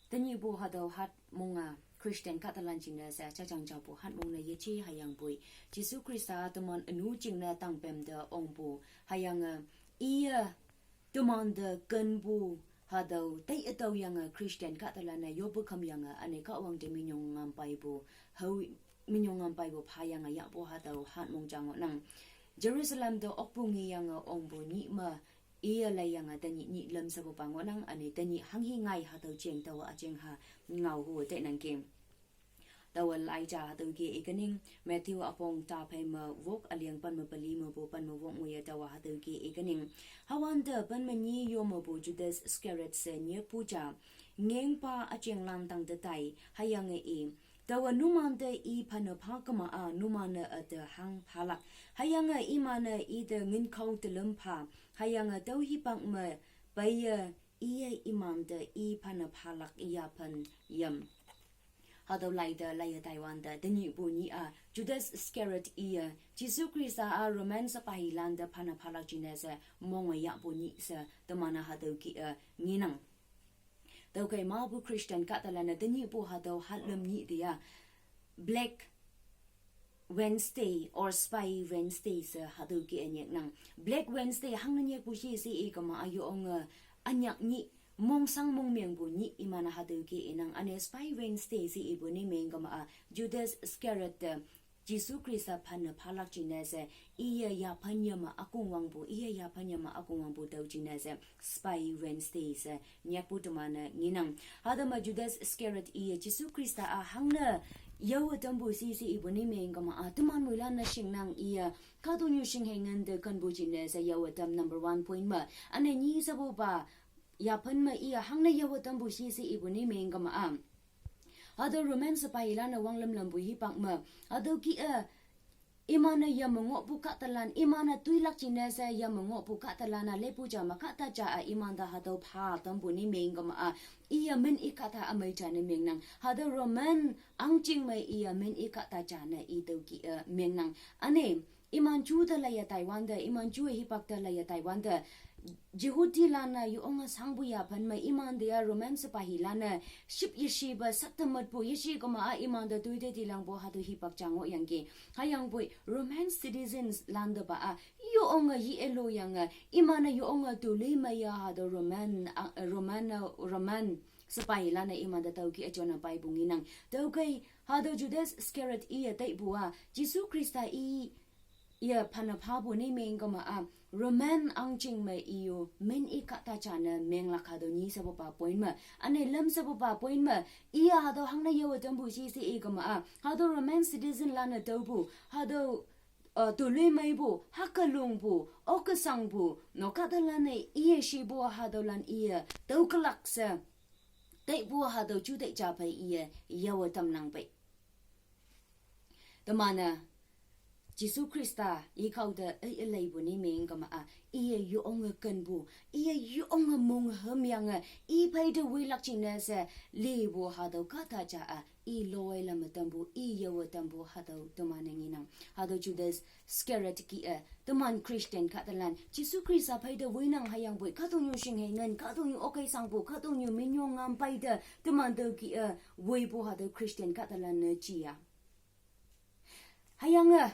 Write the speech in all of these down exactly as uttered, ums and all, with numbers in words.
Tenyihpu hatüo hatmonga Christian kahtalan jingne she jajang japu hatmongne yeje hüyangpoi, Jesu Khrista teman ünu jingne tangpem te ongpu hüyange iye teman te kenpu hatüo tei ütüoyange Christian kahtalan-e yoppe khamyange üne Kahwang te minyong ngam peipu, hao minyong ngam peipu phayange yahpu hatüo hatmong ja ngohnang. Jerusalem te okpu ngeyange ongpu nyih me iye leiyange tenyih nyih lüm shepupa ngohnang, üne tenyih hanghi ngai hatüo jeng taowe üjing ha ngaohu tainangki. Taowe lai ja hatüo ke ikening, Matthew üpong ta phei me wok üleng pen me peli mepu pen me wok ngoiye taowe hatüo ke ikening. Hüwante pen me nyi yo mepu Judas Iscariot she nyikpu ja, ngengpa üjinglan tangte tai, hüyange i, taowe numante i phanne pha kema-a numan-e üte hang phalak, hüyange iman-e ite nginkao telüm pha, hüyange tüo hipak me peiye iye imante i phanne phalak yaphen yam. Hatüo laite laiye taiwante tenyihpu nyih-a Judas Iscariot iye Jesu Khrista-a Roman sipahilan te phanne phalak jingne she monge yahpu nyih she teman-e hatüo kih-e ngenang. Tüokhei mapu Christian kahtalan-e tenyihpu hatüo hatlüm nyih te-a Black Wednesday or Spy Wednesday she hatüo kih-e nyiknang. Black Wednesday hangne nyikpu shi she i kema-a yonge ünyak nyih, mongsang mongmengpu nyih iman-e hatüo kih inang. Üne Spy Wednesday she ipu ne meng kema-a Judas Iscariot te Jesu Khrista phanne phalak jingne she iye yaphen yame ükongwangpu, iye yaphen yame ükongwangpu tüo jingne she Spy Wednesday she nyakpu teman-e ngenang. Hatüo me Judas Iscariot iye Jesu Khrista-a hangne yawe tampu shi she ipu ne meng kema-a teman moilan-e shingnang iye kahtoknyu shinghe ngin te kenpu jingne she yawe tam number one point me. Üne nyi shepupa yaphen me iye hangne yawe tampu shi she ipu ne meng kema-a hatüo Roman sipahilan-e wanglam lampu hipak me, hatüo kih-e, iman-e yame ngohpu kahtalan, iman-e toilak jingne she yame ngohpu kahtalan-a lepu ja me kahta ja-a imante hatüo pha tampu ne meng kema-a, iye min i kahta ümei ja ne mengnang. Hatüo Roman ahngching me iye min i kahta ja ne i tüo kih-e mengnang. Üne iman ju te laiye taiwante, iman ju hipak te laiye taiwante, Jehudilan-e yonge shangpu yaphen me imante-a Roman sipahilan-e ship yeshipe sakte metpu yeshi kema-a imante toite tilangpu hatüo hipak ja ngohyangki. Hüyangpoi Roman citizens lan tepa-a yonge yi-e loyange iman-e yonge tuli meiye hatüo Roman, a, Roman, Roman sipahilan-e imante tüo kih-e jone peipu ngenang. Tüokhei hatüo Judas Iscariot iye taipu-a Jesu Khrista i ye phanne phapu ne meng kema-a Roman ahngching me iyo min i kahta ja ne menglak hatüo nyi shepupa point me. Üne lüm shepupa point me, iye hatüo hangne yawe tampu shi she i kema-a hatüo Roman citizenlan-e tüopu hatüo, uh, toloi meipu, hüke longpu, oke shangpu, no kahtalan-e iye shipu hatüolan iye tüokelak she taipu hatüo juteih ja phei iye yawe tamnang pei. Teman-e Jesu Khrista i kao te ei üleipu ne meng kema-a, iye yonge kenpu, iye yonge monghümyange i phei te woilak jingne she lipu hatüo kahta ja-a i loi lame tampu, i yawe tampu hatüo teman-e ngenang. Hatüo Judas Iscariot kih-e teman Christian kahtalan Jesu Khrista phei te woinang hüyangpoi kahtoknyu shinghe ngin, kahtoknyu okkei shangpu, kahtoknyu minyong ngam pei te teman tüo kih-e woipu hatüo Christian kahtalan-e jiya. Hüyange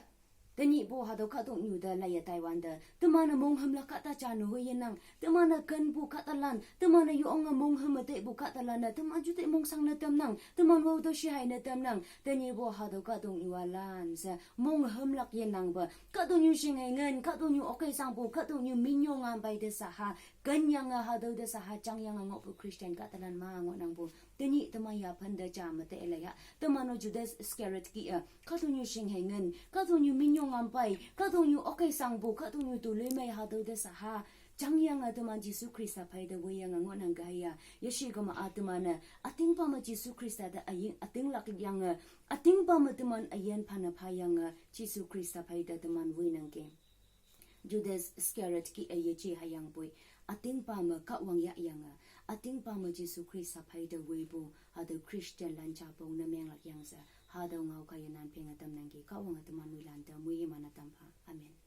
tenyihpu hatüo kahtoknyu te laiye taiwante teman-e monghümlak kahta ja ne woiyenang, teman-e kenpu kahtalan, teman-e yonge monghüme taipu kahtalan-e teman juteih mongsang ne tamnang, teman wao tüo shihai ne tamnang. Tenyihpu hatüo kahtoknyu-a lan she monghümlak yenangpe, kahtoknyu shinghe ngin, kahtoknyu okkei shangpu, kahtoknyu minyong ngam pei te saha kenyange hatüo te saha jangyange ngohpu Christian kahtalan ma ngohnangpu. Tenyih teman yaphen te ja me te leiya, teman-o Judas Iscariot kih-e kahtoknyu shinghe ngin, kahtoknyu minyong ngam pei, kahtoknyu okkei shangpu, kahtoknyu toloi mei hatüo te saha jangyange teman Jesu Khrista phei te woiyange ngohnang kaiya. Yeshi kema-a teman-e ütingpa me Jesu Khrista te üyin ütinglak yange, ütingpa me teman üyin phanne phayange Jesu Khrista phei te teman woinangki. Judas Iscariot kih-e yeje hüyangpoi, ütingpa me Kahwang yahyange, ütingpa me Jesu Khrista phei te woipu hatüo Christianlan japong ne menglak yang she hatüo ngao kaiye nan phenge tamnangki. Kahwange teman moilan te moiman-e tampha. Amen.